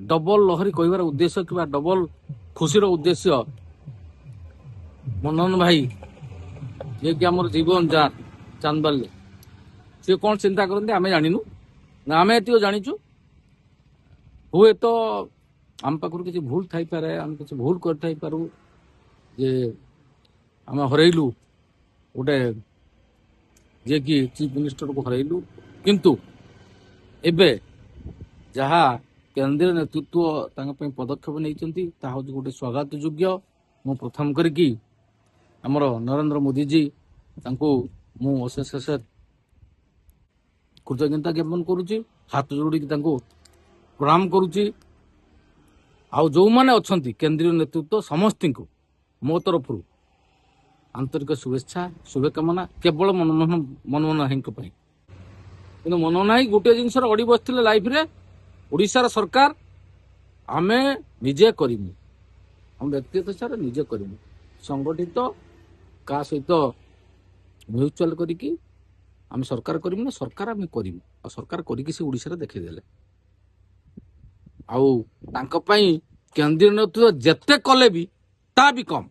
Double ଲହରୀ କହିବାର ଉଦ୍ଦେଶ୍ୟ କିମ୍ବା ଡବଲ ଖୁସିର ଉଦ୍ଦେଶ୍ୟ, ମନମୋହନ ଭାଇ ଯିଏକି ଆମର ଜୀବନ ଯାନ ଚାନ୍ଦବାଲିରେ, ସିଏ କ'ଣ ଚିନ୍ତା କରନ୍ତି ଆମେ ଜାଣିନୁ ନା। ଆମେ ଏତିକି ଜାଣିଛୁ, ହୁଏତ ଆମ ପାଖରୁ କିଛି ଭୁଲ ଥାଇପାରେ, ଆମେ କିଛି ଭୁଲ କରିଥାଇପାରୁ ଯେ ଆମେ ହରେଇଲୁ ଗୋଟେ ଯିଏକି ଚିଫ୍ ମିନିଷ୍ଟରକୁ ହରେଇଲୁ। କିନ୍ତୁ ଏବେ ଯାହା କେନ୍ଦ୍ରୀୟ ନେତୃତ୍ୱ ତାଙ୍କ ପାଇଁ ପଦକ୍ଷେପ ନେଇଛନ୍ତି, ତାହା ହେଉଛି ଗୋଟେ ସ୍ୱାଗତ ଯୋଗ୍ୟ। ମୁଁ ପ୍ରଥମ କରିକି ଆମର ନରେନ୍ଦ୍ର ମୋଦିଜୀ, ତାଙ୍କୁ ମୁଁ ଅଶେଷ ଅଶେଷ କୃତଜ୍ଞତା ଜ୍ଞାପନ କରୁଛି, ହାତ ଯୋଡ଼ିକି ତାଙ୍କୁ ପ୍ରଣାମ କରୁଛି। ଆଉ ଯେଉଁମାନେ ଅଛନ୍ତି କେନ୍ଦ୍ରୀୟ ନେତୃତ୍ୱ, ସମସ୍ତଙ୍କୁ ମୋ ତରଫରୁ ଆନ୍ତରିକ ଶୁଭେଚ୍ଛା, ଶୁଭକାମନା, କେବଳ ମନମୋହନ ଭାଇଙ୍କ ପାଇଁ। କିନ୍ତୁ ମନମୋହନ ଭାଇ ଗୋଟିଏ ଜିନିଷରେ ଅଡ଼ି ବସିଥିଲେ ଲାଇଫରେ, ଓଡ଼ିଶାର ସରକାର ଆମେ ନିଜେ କରିମୁ, ଆମ ବ୍ୟକ୍ତିଗତ ହିସାବରେ ନିଜେ କରିମୁ, ସଂଗଠିତ କାହା ସହିତ ମ୍ୟୁଚୁଆଲ କରିକି ଆମେ ସରକାର କରିମୁ ନା, ସରକାର ଆମେ କରିମୁ। ଆଉ ସରକାର କରିକି ସେ ଓଡ଼ିଶାରେ ଦେଖେଇଦେଲେ। ଆଉ ତାଙ୍କ ପାଇଁ କେନ୍ଦ୍ରୀୟ ନେତୃତ୍ୱ ଯେତେ କଲେ ବି ତା ବି କମ୍।